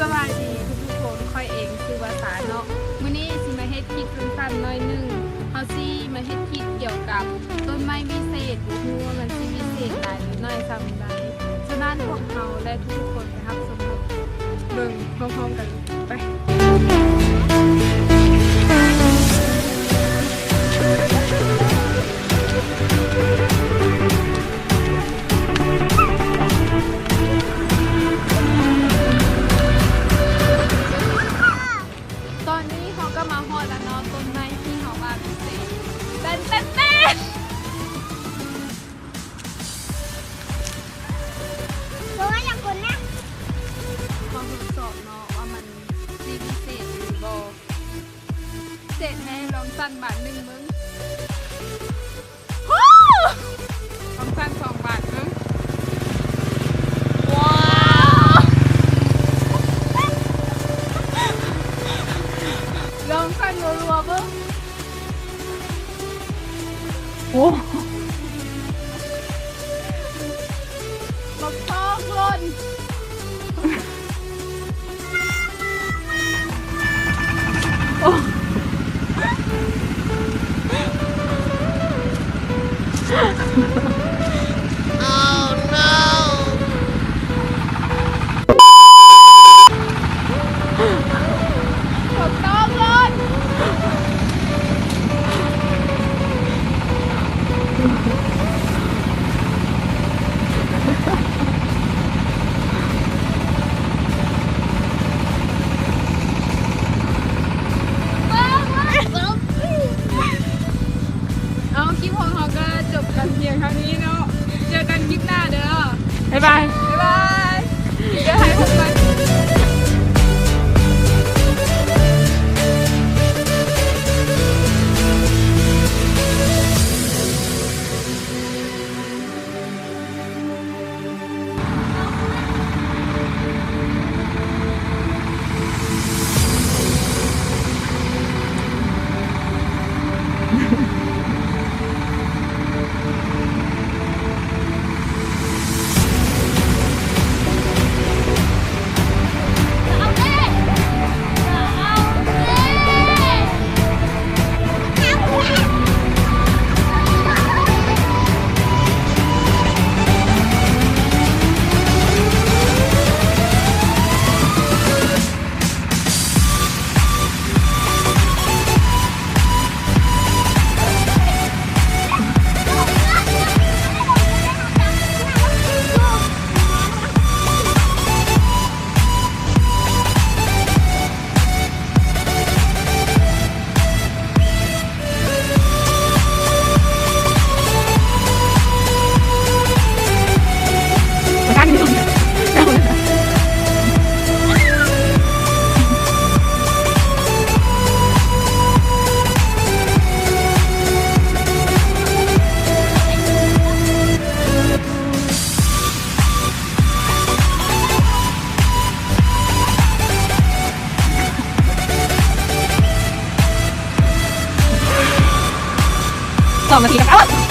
ສະບາຍດີທຸກໆຄົນ, ຂ້ອຍເອງຊື່ວ່າສາເນາະ. ມື້ນີ້ຊິມາເຮັດຄລິບສັ້ນໆໜ້ອຍໜຶ່ງ. ເຮົາຊິມາເຮັດຄລິບກ່ຽວກັບຕົ້ນໄມ້ວິເສດ, ບໍ່ຮູ້ວ່າມັນຊິວິເສດຫຼາຍຫຼືໜ້ອຍສ່ຳໃດ. ສະນັ້ນພວກເຮົາ ແລະ ທຸກໆຄົນໄປຮັບຊົມເບິ່ງພ້ອມໆກັນ. ໄປ. ຕອນນີ້ເຮົາກໍມາຮອດແລ້ວເນາະ, ຕົ້ນໄມ້ທີ່ເຮົາວ່າພິເສດ. ເຕັ້ນ ເຕັ້ນ ເຕັ້ນ. ໂອ້ຍ ຢ່າກົນນະ. ເຮົາທົດສອບເນາະວ່າມັນຊິພິເສດຫຼືບໍ່. ເສດແນ່, ລອງສັ່ນບາດໜຶ່ງເບິ່ງ. ໂອ້! ລອງສັ່ນສອງບາດເບິ່ງ. ວ້າວ! ລອງສັ່ນລັວໆເບິ່ງ. ໂອ້ ບັກທອງຫຼົ່ນ. ໂອ້ Oh no! ເອົາ ຄລິບຂອງເຮົາກໍຈົບກັນພຽງເທົ່ານີ້ເນາະ. ເຈີກັນຄລິບໜ້າເດີ. ບາຍບາຍ. ບາຍບາຍ. ດຽວໃຫ້ພົບກັນ. ສອງນາທີແລ້ວ.